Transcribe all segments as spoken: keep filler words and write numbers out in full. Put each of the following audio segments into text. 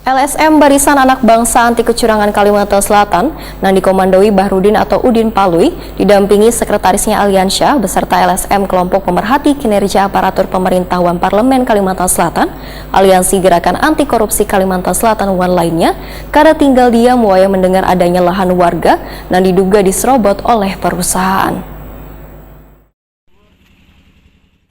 L S M Barisan Anak Bangsa Anti Kecurangan Kalimantan Selatan nang dikomandoi Bahrudin atau Udin Palui, didampingi sekretarisnya Aliansyah beserta L S M Kelompok Pemerhati Kinerja Aparatur Pemerintah wan Parlemen Kalimantan Selatan, Aliansi Gerakan Anti Korupsi Kalimantan Selatan wan lainnya, kada tinggal diam wayah mendengar adanya lahan warga nang diduga diserobot oleh perusahaan.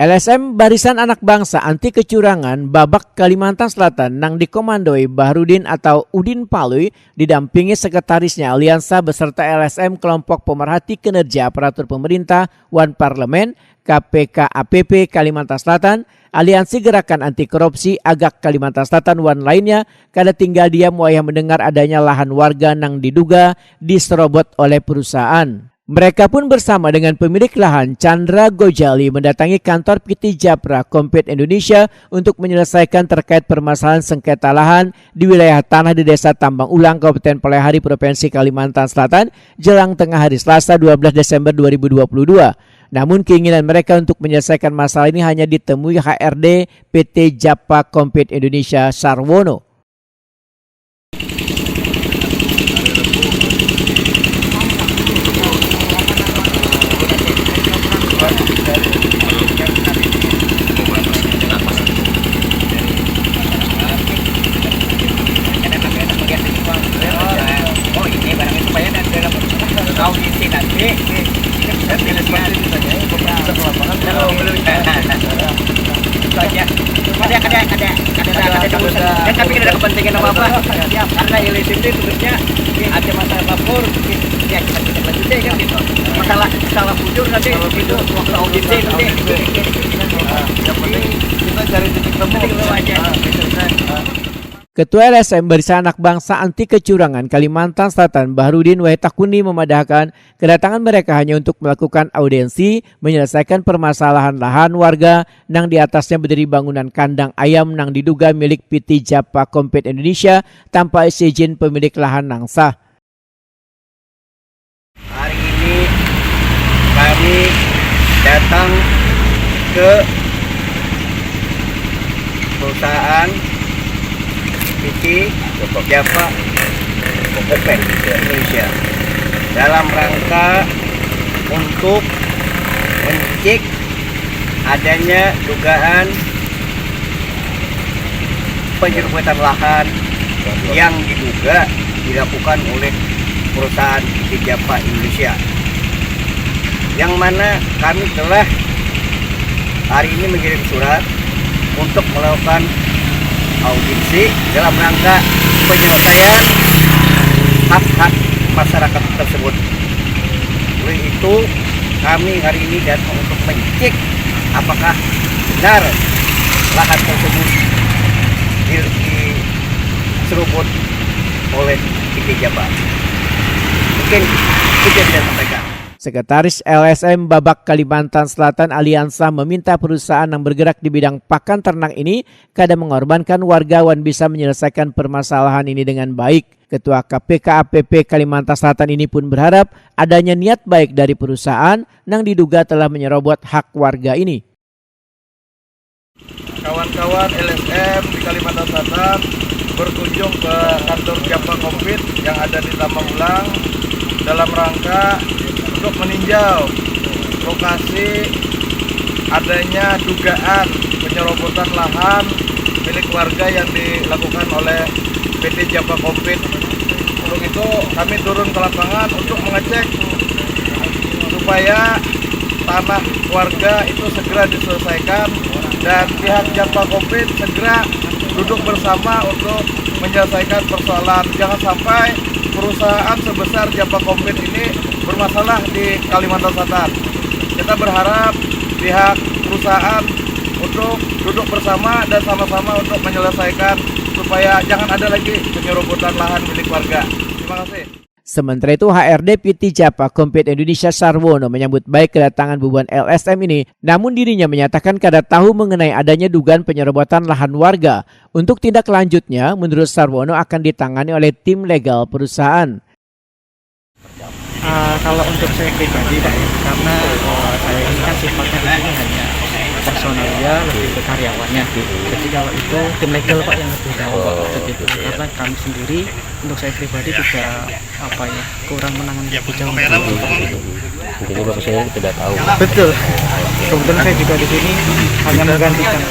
L S M Barisan Anak Bangsa Anti Kecurangan Babak Kalimantan Selatan nang dikomandoi Bahrudin atau Udin Palui didampingi sekretarisnya Aliansa beserta L S M Kelompok Pemerhati Kinerja Aparatur Pemerintah wan Parlemen, K P K A P P, Kalimantan Selatan, Aliansi Gerakan Anti Korupsi, agak, Kalimantan Selatan wan lainnya kada tinggal diam wayah mendengar adanya lahan warga nang diduga diserobot oleh perusahaan. Mereka pun bersama dengan pemilik lahan Chandra Gojali mendatangi kantor P T Japra Kompit Indonesia untuk menyelesaikan terkait permasalahan sengketa lahan di wilayah tanah di Desa Tambang Ulang, Kabupaten Palehari, Provinsi Kalimantan Selatan, jelang tengah hari Selasa dua belas Desember dua ribu dua puluh dua. Namun keinginan mereka untuk menyelesaikan masalah ini hanya ditemui H R D P T Japa Kompit Indonesia Sarwono. Ada, ada, ada, ada, ada, ada, ada, ada, tapi tidak ada kepentingan apa apa. Karena L S M D tugasnya ada masalah lapor, ya kita kita lanjutnya kan gitu. Masalah salah bujur nanti itu waktu audit day nanti. Yang penting kita cari titik temu. Titik temu aja. Ketua L S M Barisan Anak Bangsa Anti Kecurangan Kalimantan Selatan Bahrudin Wahitakuni memadahakan kedatangan mereka hanya untuk melakukan audiensi menyelesaikan permasalahan lahan warga nang di atasnya berdiri bangunan kandang ayam nang diduga milik P T Japa Kompit Indonesia tanpa izin pemilik lahan nang sah. Hari ini kami datang ke perusahaan P T Japa Kompit Indonesia dalam rangka untuk mencek adanya dugaan penyerubutan lahan yang diduga dilakukan oleh perusahaan P T Japa Indonesia, yang mana kami telah hari ini mengirim surat untuk melakukan audisi dalam rangka penyelesaian hak-hak masyarakat tersebut. Oleh itu, kami hari ini datang untuk mencek apakah benar lahan tersebut diserobot oleh P T Japa. Mungkin itu yang saya sampaikan. Sekretaris L S M Babak Kalimantan Selatan Aliansa meminta perusahaan yang bergerak di bidang pakan ternak ini kada mengorbankan warga wan bisa menyelesaikan permasalahan ini dengan baik. Ketua K P K A P P Kalimantan Selatan ini pun berharap adanya niat baik dari perusahaan nang diduga telah menyerobot hak warga ini. Kawan-kawan L S M di Kalimantan Selatan berkunjung ke kantor Japa Kompit yang ada di Tambang Ulang dalam rangka untuk meninjau lokasi adanya dugaan penyerobotan lahan milik warga yang dilakukan oleh P T Japa Kompit. Untuk itu kami turun ke lapangan untuk mengecek supaya tanah warga itu segera diselesaikan dan pihak Japa Kompit segera duduk bersama untuk menyelesaikan persoalan. Jangan sampai perusahaan sebesar Japa Kompit ini bermasalah di Kalimantan Selatan. Kita berharap pihak perusahaan untuk duduk bersama dan sama-sama untuk menyelesaikan supaya jangan ada lagi penyerobotan lahan milik warga. Terima kasih. Sementara itu, H R D P T Japa Kompit Indonesia Sarwono menyambut baik kedatangan bubuhan L S M ini, namun dirinya menyatakan kada tahu mengenai adanya dugaan penyerobotan lahan warga. Untuk tindak lanjutnya, menurut Sarwono akan ditangani oleh tim legal perusahaan. Uh, kalau untuk saya pribadi, Pak, karena uh, saya ini kan sifatnya di sini hanya personal. Dia lebih ke karyawannya. Jadi kalau itu tim legal, Pak, yang lebih tahu, Pak. Begitu. Karena kami sendiri, untuk saya pribadi, tidak, apa ya, kurang menangani lebih jauh. Intinya bapak saya tidak tahu. Betul. Kebetulan saya juga di sini hanya menggantikan.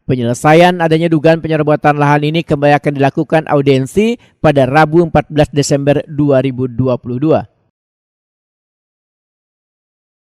Penyelesaian adanya dugaan penyerbuatan lahan ini kembali akan dilakukan audiensi pada Rabu empat belas Desember dua ribu dua puluh dua.